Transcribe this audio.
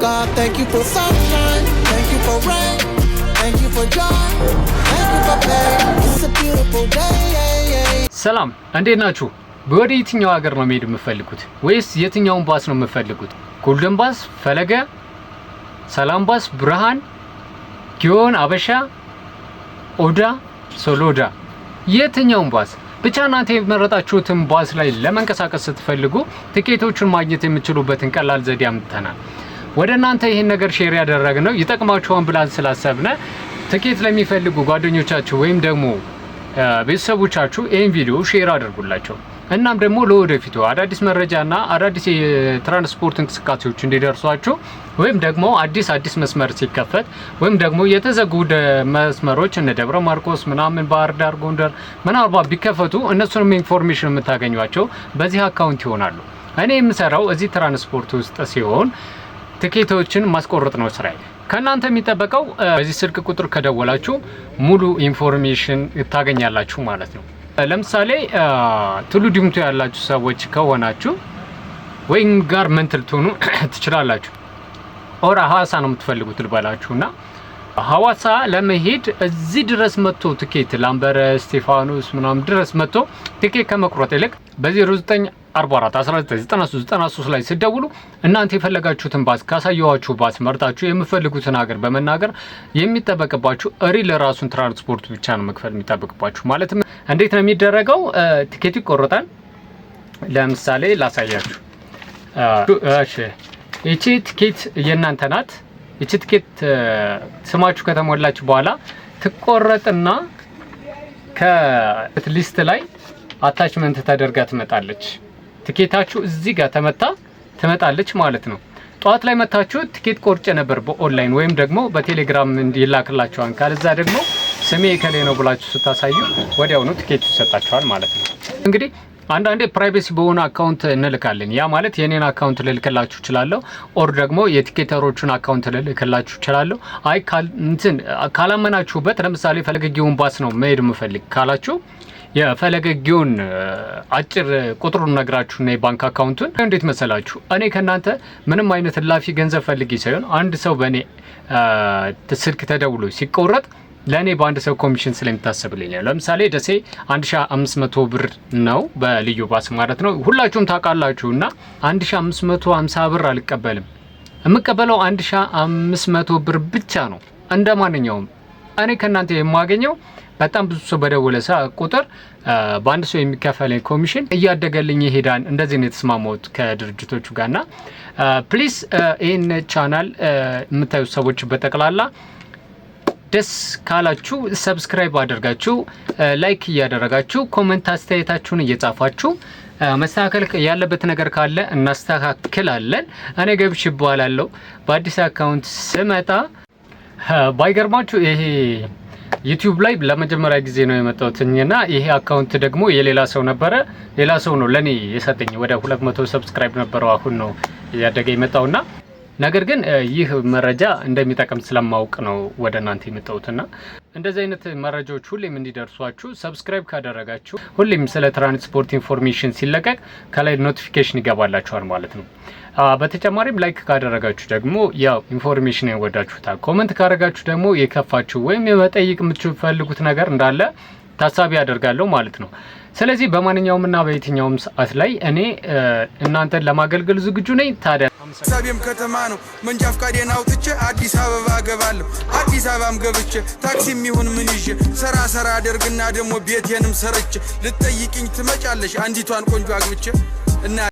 God, thank you for sunshine, thank you for rain, thank you for joy, thank you for pain. It's a beautiful day. ሰላም፣ እንዴት ናችሁ? ወደ የትኛው ሀገር ነው መሄድ የምትፈልጉት? ወይስ የትኛውን ባስ ነው የምትፈልጉት? ጎልደን ባስ፣ ፈለገ፣ ሰላም ባስ፣ ብርሃን፣ ጊዮን፣ አበሻ፣ ኦዳ፣ ሶሎዳ፣ የትኛውን ባስ ብቻ እናንተ የመረጣችሁትን ባስ ላይ ለመንቀሳቀስ ስትፈልጉ ትኬቶቹን ማግኘት የምትችሉበትን ቀላል ዘዴ አምጥተናል። ወደ እናንተ ይህን ነገር share ያደረግነው ይጠቅማችኋል ብለን ስላሰብነ ትኬት ለሚፈልጉ ጓደኞቻችሁ ወይም ደግሞ ቤተሰቦቻችሁ ይህን ቪዲዮ share አድርጉላቸው። እናም ደግሞ ለወደፊቱ አዳዲስ መረጃና አዳዲስ የትራንስፖርት እንቅስቃሴዎች እንዲደርሷችሁ ወይም ደግሞ አዲስ አዲስ መስመር ሲከፈት ወይም ደግሞ የተዘጉ መስመሮች እነ ደብረ ማርቆስ ምናምን፣ ባህር ዳር፣ ጎንደር ምናልባት ቢከፈቱ እነሱንም information የምታገኟቸው በዚህ account ይሆናሉ። እኔ የምሰራው እዚህ ትራንስፖርት ውስጥ ሲሆን ትኬቶችን ማስቆረጥ ነው ስራዬ። ከእናንተ የሚጠበቀው በዚህ ስልክ ቁጥር ከደወላችሁ ሙሉ information ታገኛላችሁ ማለት ነው። ለምሳሌ ቱሉ ዲምቱ ያላችሁ ሰዎች ከሆናችሁ ወይም ጋርመንት ልትሆኑ ትችላላችሁ። Or ሀዋሳ ነው የምትፈልጉት ልበላችሁና ሀዋሳ ለመሄድ እዚህ ድረስ መጥቶ ትኬት ላምበረት፣ እስጢፋኖስ ምናምን ድረስ መጥቶ ትኬት ከመቁረጥ ይልቅ በ0944 1993 93 ላይ ስትደውሉ እናንተ የፈለጋችሁትን ባስ ካሳየኋችሁ ባስ መርጣችሁ የምትፈልጉትን ሀገር በመናገር የሚጠበቅባችሁ real ራሱን ትራንስፖርት ብቻ ነው መክፈል የሚጠበቅባችሁ። ማለትም እንዴት ነው የሚደረገው? ትኬቱ ይቆረጣል። ለምሳሌ ላሳያችሁ። እሺ፣ ይቺ ትኬት የእናንተ ናት። ይቺ ትኬት ስማችሁ ከተሞላችሁ በኋላ ትቆረጥና ከ list ላይ attachment ተደርጋ ትመጣለች። ትኬታችሁ እዚህ ጋር ተመታ ትመጣለች ማለት ነው። ጠዋት ላይ መታችሁ ትኬት ቆርጬ ነበር በኦንላይን ወይም ደግሞ በቴሌግራም ይላክላችኋል። ካልዛ ደግሞ ስሜ እከሌ ነው ብላችሁ ስታሳዩ ወዲያውኑ ትኬቱ ይሰጣችኋል ማለት ነው። እንግዲህ አንዳንዴ privacy በሆነ account እንልካለን። ያ ማለት የኔን account ልልክላችሁ እችላለሁ፣ or ደግሞ የ ticketer ኦቹን account ልልክላችሁ እችላለሁ። አይ እንትን ካላመናችሁበት ለምሳሌ ፈለገ ጊዮን ባስ ነው መሄድ የምፈልግ ካላችሁ የፈለገ ጊዮን አጭር ቁጥሩን ነግራችሁና የባንክ account ኡን። እንዴት መሰላችሁ? እኔ ከእናንተ ምንም አይነት እላፊ ገንዘብ ፈልጌ ሳይሆን አንድ ሰው በእኔ ስልክ ተደውሎ ሲቆረጥ ለእኔ በአንድ ሰው ኮሚሽን ስለሚታሰብልኝ ነው። ለምሳሌ ደሴ 1500 ብር ነው በልዩ ባስ ማለት ነው። ሁላችሁም ታውቃላችሁ። እና 1550 ብር አልቀበልም። የምቀበለው 1500 ብር ብቻ ነው። እንደ ማንኛውም እኔ ከእናንተ የማገኘው በጣም ብዙ ሰው በደወለ ቁጥር በአንድ ሰው የሚከፈለኝ ኮሚሽን እያደገልኝ ይሄዳል። እንደዚህ ነው የተስማማሁት ከድርጅቶቹ ጋርና please ይህን ቻናል የምታዩ ሰዎች በጠቅላላ ደስ ካላችሁ subscribe አድርጋችሁ፣ like እያደረጋችሁ፣ comment አስተያየታችሁን እየጻፋችሁ መስተካከል ያለበት ነገር ካለ እናስተካክላለን። እኔ ገብሽ እባላለሁ። በአዲስ account ስመጣ ባይገርማችሁ ይሄ ዩቲዩብ ላይ ለመጀመሪያ ጊዜ ነው የመጣሁት እና ይሄ account ደግሞ የሌላ ሰው ነበረ። ሌላ ሰው ነው ለኔ የሰጠኝ። ወደ 200 subscribe ነበረው። አሁን ነው እያደገ የመጣውና ነገር ግን ይህ መረጃ እንደሚጠቅም ስለማውቅ ነው ወደ እናንተ የመጣሁትና እንደዚህ አይነት መረጃዎች ሁሌም እንዲደርሷችሁ subscribe ካደረጋችሁ ሁሌም ስለ ትራንስፖርት information ሲለቀቅ ከላይ notification ይገባላችኋል ማለት ነው። በተጨማሪም like ካደረጋችሁ ደግሞ ያው information ይወዳችሁታል። Comment ካደረጋችሁ ደግሞ የከፋችሁ ወይም የመጠየቅ የምትፈልጉት ነገር እንዳለ ታሳቢ ያደርጋለሁ ማለት ነው። ስለዚህ በማንኛውም እና በየትኛውም ሰዓት ላይ እኔ እናንተን ለማገልገል ዝግጁ ነኝ። ታዲያ ሳቢም ከተማ ነው። መንጃ ፍቃዴን አውጥቼ አዲስ አበባ ገባለሁ። አዲስ አበባም ገብቼ ታክሲም ይሁን ምን ይዤ ሰራ ሰራ አደርግና ደግሞ ቤቴንም ሰርቼ ልትጠይቅኝ ትመጫለሽ አንዲቷን ቆንጆ አግብቼ እና